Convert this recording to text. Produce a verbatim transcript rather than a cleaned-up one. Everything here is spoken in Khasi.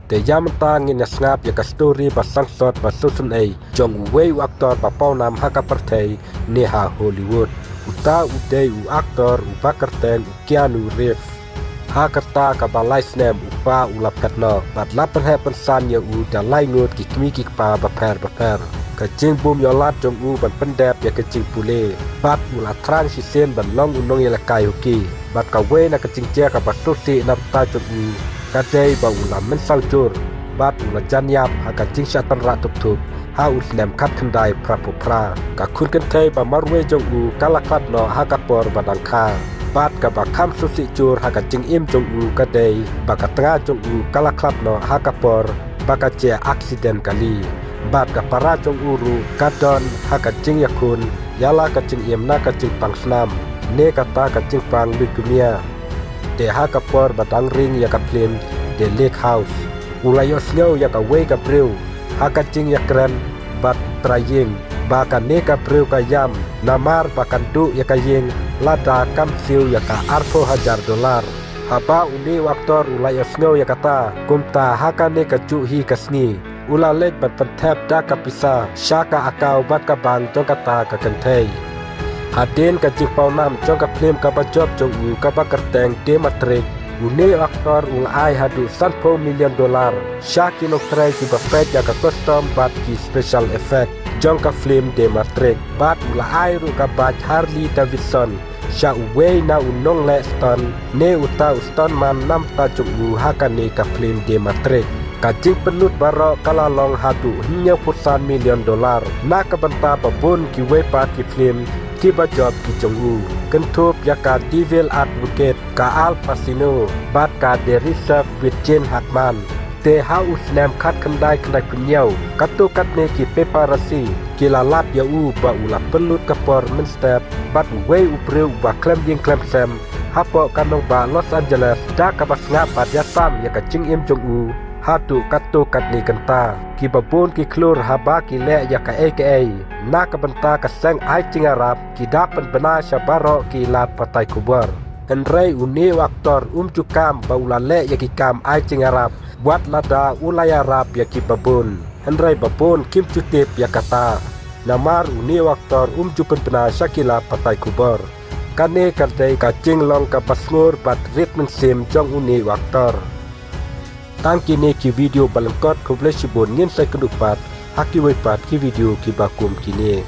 Te ïa mynta ngin ïa sngap ïa ka story ba sangsot ba sngewsynei jong uwei u actor ba pawnam ha ka pyrthei ne ha Hollywood. Uta u dei u actor uba kyrteng u Keanu Reeves. Ha kata kaba lai snem u pa u la phet noh bad la pynheh pynsan ïa u da lai ngut ki kmie ki kpa bapher bapher. Ka jingbym ïoh lad jong u ban pyndep ïa ka jingpule bad u la thrang shisien ban long u nongïalehkai hockey. Bad kawei na ka jingjia kaba sngewsih na bynta jong u ka dei ba u la mynsaw jur bad u la jan ïap ha ka jingshah tynrah tup tup ha u snem khatkhyndai phraphew phra. Ka khun kynthei ba marwei jong u ka la khlad noh ha ka por ba dang kha. Bad kaba kham sngewsih jur ha ka jingim jong u ka dei ba ka tnga jong u ka la khlad noh ha ka por ba ka jia accident kali. Bad ka para jong u ruh ka don ha ka jingïakhun ïa la ka jingim na ka jingpang snam ne kata ka jingpang leukemia. Te ha ka por ba dang ring ïa ka phlim The Lake House, u la ïohsngew ïa kawei ka briew ha ka jingïakren bad u trai ïing ba kane ka briew ka ïam namar ba kan duh ïa ka ïing lada kam siew ïa ka arphew hajar dollar. Haba une u actor u la ïohsngew ïa kata, kumta ha kane kajuh hi ka sngi u la leit ban pynthep da ka pisa sha ka account bad ka bank jong kata ka kynthei. Hadien ka jingpawnam jong ka phlim kaba jop jong u kaba kyrteng The Matrix, une u actor u la ai haduh sanphew million dollar sha ki nongtrei kiba peit ïa ka custom bad ki special effect jong ka phlim The Matrix. Bad u la ai ruh ka bike Harley Davidson sha uwei na u nongleh stunt ne uta u stuntman na bynta jong u ha kane ka phlim The Matrix. Ka jingpynlut baroh ka la long haduh hynñiewphew san million dollar na ka bynta ba bun kiwei pat ki phlim kiba jop ki jong u, kynthup ïa ka Devil Advocate, ka Al Pacino bad ka The Reserve with Gene Hackman. Te ha u snem khatkhyndai khyndai phew hynñiew, katto katne ki paparazzi ki la lap ïa u ba u la pynlut ka por mynstep bad uwei u briew uba khlem ïing khlem sem hapoh ka nongbah Los Angeles da kaba sngap bad ïasam ïa ka jingim jong u haduh katto katne kynta. Kiba bun ki khlur haba ki leh ïa kaei kaei na ka bynta ka seng ai jingïarap, ki da pynbna sha baroh ki lad pathai khubor. Hynrei une u actor um ju kam ba u la leh ïa ki kam ai jingïarap wat lada u la ïarap ïa kiba bun. Hynrei ba bun kim ju tip ïa kata namar une u actor um ju pynbna sha ki lad pathai khubor. Kane ka dei ka jinglong kaba sngur bad rit mynsiem jong une u actor. Tang kine ki video ba lyngkot, khublei shibun, ngin sa ïakynduh pat ha kiwei pat ki video kiba kum kine.